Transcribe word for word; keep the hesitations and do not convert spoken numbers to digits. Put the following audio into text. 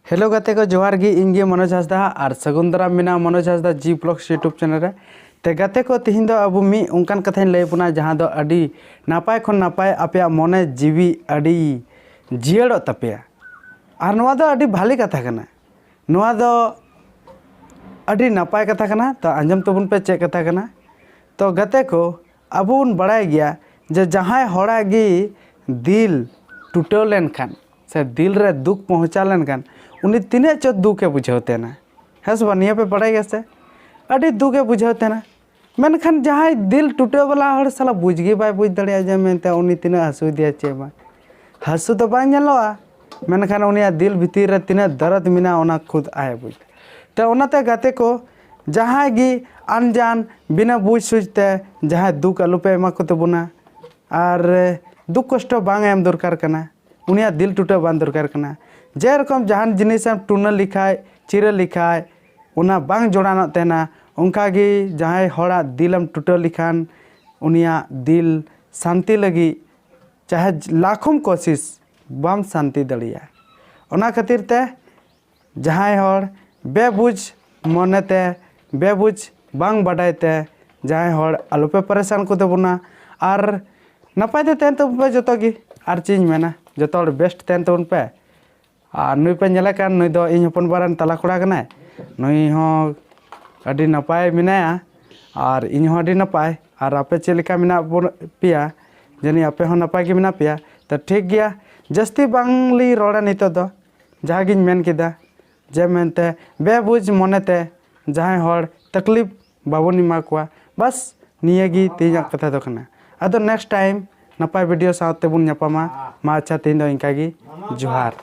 Hello ᱜᱟᱛᱮ ᱠᱚ, ᱡᱚᱦᱟᱨ ᱜᱮ᱾ ᱤᱧ ᱜᱮ ᱢᱚᱱᱳᱡᱽ ᱦᱟᱸᱥᱫᱟ ᱟᱨ ᱥᱟᱹᱜᱩᱱ ᱫᱟᱨᱟᱢ ᱢᱮᱱᱟᱜᱼᱟ ᱢᱚᱱᱳᱡᱽ ᱦᱟᱸᱥᱫᱟ G Vlogs YouTube channel ᱨᱮ᱾ ᱛᱮ ᱜᱟᱛᱮ ᱠᱚ, ᱛᱤᱦᱤᱧ ᱫᱚ ᱟᱵᱚ ᱢᱤᱫ ᱚᱱᱠᱟᱱ ᱠᱟᱛᱷᱟᱧ ᱞᱟᱹᱭ ᱵᱚᱱᱟ, ᱡᱟᱦᱟᱸ ᱫᱚ ᱟᱹᱰᱤ ᱱᱟᱯᱟᱭ ᱠᱷᱚᱱ ᱱᱟᱯᱟᱭ ᱟᱯᱮᱭᱟᱜ ᱢᱚᱱᱮ ᱡᱤᱣᱤ ᱟᱹᱰᱤ ᱡᱤᱭᱟᱹᱲᱚᱜ ᱛᱟᱯᱮᱭᱟ᱾ ᱟᱨ ᱱᱚᱣᱟ ᱫᱚ ᱟᱹᱰᱤ ᱵᱷᱟᱞᱮ ᱠᱟᱛᱷᱟ ᱠᱟᱱᱟ᱾ ᱱᱚᱣᱟ ᱫᱚ ᱟᱹᱰᱤ ᱱᱟᱯᱟᱭ ᱠᱟᱛᱷᱟ ᱠᱟᱱᱟ᱾ ᱛᱚ ᱟᱸᱡᱚᱢ ᱛᱟᱵᱚᱱ ᱯᱮ ᱪᱮᱫ ᱠᱟᱛᱷᱟ ᱠᱟᱱᱟ᱾ ᱛᱚ ᱜᱟᱛᱮ ᱠᱚ, ᱟᱵᱚ ᱵᱚᱱ ᱵᱟᱲᱟᱭ ᱜᱮᱭᱟ ᱡᱮ ᱡᱟᱦᱟᱸᱭ ᱦᱚᱲᱟᱜ ᱜᱮ ᱫᱤᱞ ᱴᱩᱴᱟᱹᱣ ᱞᱮᱱᱠᱷᱟᱱ ᱥᱮ ᱫᱤᱞ ᱨᱮ ᱫᱩᱠ ᱯᱚᱦᱚᱸᱪᱟᱣ ᱞᱮᱱᱠᱷᱟᱱ ᱩᱱᱤ ᱛᱤᱱᱟᱹᱜ ᱪᱚ ᱫᱩᱠᱮ ᱵᱩᱡᱷᱟᱹᱣ ᱛᱟᱦᱮᱱᱟ, ᱦᱮᱸ ᱥᱮ ᱵᱟᱝ? ᱱᱤᱭᱟᱹ ᱯᱮ ᱵᱟᱲᱟᱭ ᱜᱮᱭᱟ ᱥᱮ? ᱟᱹᱰᱤ ᱫᱩᱠᱮ ᱵᱩᱡᱷᱟᱹᱣ ᱛᱟᱦᱮᱱᱟ᱾ ᱢᱮᱱᱠᱷᱟᱱ ᱡᱟᱦᱟᱸᱭ ᱫᱤᱞ ᱴᱩᱴᱟᱹᱣ ᱵᱟᱞᱟ ᱦᱚᱲ ᱥᱟᱞᱟ ᱵᱩᱡᱽ ᱜᱮ ᱵᱟᱭ ᱵᱩᱡᱽ ᱫᱟᱲᱮᱭᱟᱜᱼᱟ ᱡᱮ ᱢᱮᱱᱛᱮ ᱩᱱᱤ ᱛᱤᱱᱟᱹᱜ ᱦᱟᱹᱥᱩᱭᱮᱫᱮᱭᱟ ᱪᱮᱫ ᱵᱟᱝ᱾ ᱦᱟᱹᱥᱩ ᱫᱚ ᱵᱟᱝ ᱧᱮᱞᱚᱜᱼᱟ, ᱢᱮᱱᱠᱷᱟᱱ ᱩᱱᱤᱭᱟᱜ ᱫᱤᱞ ᱵᱷᱤᱛᱤᱨ ᱨᱮ ᱛᱤᱱᱟᱹᱜ ᱫᱚᱨᱚᱫ ᱢᱮᱱᱟᱜᱼᱟ ᱚᱱᱟ ᱠᱷᱩᱫ ᱟᱡ ᱮ ᱵᱩᱡᱽ᱾ ᱛᱚ ᱚᱱᱟᱛᱮ ᱜᱟᱛᱮ ᱠᱚ, ᱡᱟᱦᱟᱸᱭ ᱜᱮ ᱟᱱᱡᱟᱱ ᱵᱤᱱᱟᱹ ᱵᱩᱡᱽ ᱥᱩᱡᱽ ᱛᱮ ᱡᱟᱦᱟᱸᱭ ᱫᱩᱠ ᱟᱞᱚᱯᱮ ᱮᱢᱟ ᱠᱚ ᱛᱟᱵᱚᱱᱟ᱾ ᱟᱨ ᱫᱩᱠ ᱠᱚᱥᱴᱚ ᱵᱟᱝ ᱮᱢ ᱫᱚᱨᱠᱟᱨ ᱠᱟᱱᱟ, ᱩᱱᱤᱭᱟᱜ ᱫᱤᱞ ᱴᱩᱴᱟᱹᱣ ᱵᱟᱝ ᱫᱚᱨᱠᱟᱨ ᱠᱟᱱᱟ᱾ ᱡᱮᱨᱚᱠᱚᱢ ᱡᱟᱦᱟᱱ ᱡᱤᱱᱤᱥᱮᱢ ᱴᱩᱱᱟᱹ ᱞᱮᱠᱷᱟᱡ, ᱪᱤᱨᱟᱹ ᱞᱮᱠᱷᱟᱡ, ᱚᱱᱟ ᱵᱟᱝ ᱡᱚᱲᱟᱱᱚᱜ ᱛᱟᱦᱮᱱᱟ᱾ ᱚᱱᱠᱟᱜᱮ ᱡᱟᱦᱟᱸᱭ ᱦᱚᱲᱟᱜ ᱫᱤᱞᱮᱢ ᱴᱩᱴᱟᱹᱣ ᱞᱮᱠᱷᱟᱱ ᱩᱱᱤᱭᱟᱜ ᱫᱤᱞ ᱥᱟᱱᱛᱤ ᱞᱟᱹᱜᱤᱫ ᱪᱟᱦᱮ ᱞᱟᱠᱷᱚᱢ ᱠᱳᱥᱤᱥ, ᱵᱟᱢ ᱥᱟᱱᱛᱤ ᱫᱟᱲᱮᱭᱟᱜᱼᱟ᱾ ᱚᱱᱟ ᱠᱷᱟᱹᱛᱤᱨ ᱛᱮ ᱡᱟᱦᱟᱸᱭ ᱦᱚᱲ ᱵᱮᱵᱩᱡᱽ ᱢᱚᱱᱮᱛᱮ, ᱵᱮᱵᱩᱡᱽ ᱵᱟᱝ ᱵᱟᱰᱟᱭ ᱛᱮ ᱡᱟᱦᱟᱸᱭ ᱦᱚᱲ ᱟᱞᱚᱯᱮ ᱯᱟᱨᱤᱥᱟᱱ ᱠᱚ ᱛᱟᱵᱚᱱᱟ᱾ ᱟᱨ ᱱᱟᱯᱟᱭ ᱛᱮ ᱛᱟᱦᱮᱱ ᱛᱟᱵᱚᱱ ᱯᱮ ᱡᱚᱛᱚ ᱜᱮ᱾ ᱟᱨ ᱪᱮᱫ ᱤᱧ ᱢᱮᱱᱟ, ᱡᱚᱛᱚ ᱦᱚᱲ ᱵᱮᱥᱴ ᱛᱟᱦᱮᱱ ᱛᱟᱵᱚᱱ ᱯᱮ᱾ ᱟᱨ ᱱᱩᱭ ᱯᱮ ᱧᱮᱞᱮ ᱠᱟᱱ, ᱱᱩᱭ ᱫᱚ ᱤᱧ ᱦᱚᱯᱚᱱ ᱵᱟ ᱨᱮᱱ ᱛᱟᱞᱟ ᱠᱚᱲᱟ ᱠᱟᱱᱟᱭ᱾ ᱱᱩᱭ ᱦᱚᱸ ᱟᱹᱰᱤ ᱱᱟᱯᱟᱭ ᱢᱮᱱᱟᱭᱟ ᱟᱨ ᱤᱧ ᱦᱚᱸ ᱟᱹᱰᱤ ᱱᱟᱯᱟᱭ᱾ ᱟᱨ ᱟᱯᱮ ᱪᱮᱫ ᱞᱮᱠᱟ ᱢᱮᱱᱟᱜ ᱵᱚᱱ, ᱯᱮᱭᱟ? ᱡᱟᱹᱱᱤᱡ ᱟᱯᱮ ᱦᱚᱸ ᱱᱟᱯᱟᱭ ᱜᱮ ᱢᱮᱱᱟᱜ ᱯᱮᱭᱟ᱾ ᱛᱚ ᱴᱷᱤᱠ ᱜᱮᱭᱟ, ᱡᱟᱹᱥᱛᱤ ᱵᱟᱝᱞᱤᱧ ᱨᱚᱲᱟ ᱱᱤᱛᱚᱜ ᱫᱚ, ᱡᱟᱦᱟᱸ ᱜᱤᱧ ᱢᱮᱱ ᱠᱮᱫᱟ ᱡᱮ ᱢᱮᱱᱛᱮ ᱵᱮᱵᱩᱡᱽ ᱢᱚᱱᱮᱛᱮ ᱡᱟᱦᱟᱸᱭ ᱦᱚᱲ ᱛᱟᱠᱞᱤᱯ ᱵᱟᱵᱚᱱ ᱮᱢᱟ ᱠᱚᱣᱟ᱾ ᱵᱟᱥ ᱱᱤᱭᱟᱹ ᱜᱮ ᱛᱮᱦᱮᱧᱟᱜ ᱠᱟᱛᱷᱟ ᱫᱚ ᱠᱟᱱᱟ᱾ ᱟᱫᱚ next time ᱱᱟᱯᱟᱭ video ᱥᱟᱶᱛᱮ ᱵᱚᱱ ᱧᱟᱯᱟᱢᱟ᱾ ᱢᱟ ᱟᱪᱪᱷᱟ, ᱛᱮᱦᱮᱧ ᱫᱚ ᱤᱱᱠᱟ ᱜᱮ᱾ ᱡᱚᱦᱟᱨ᱾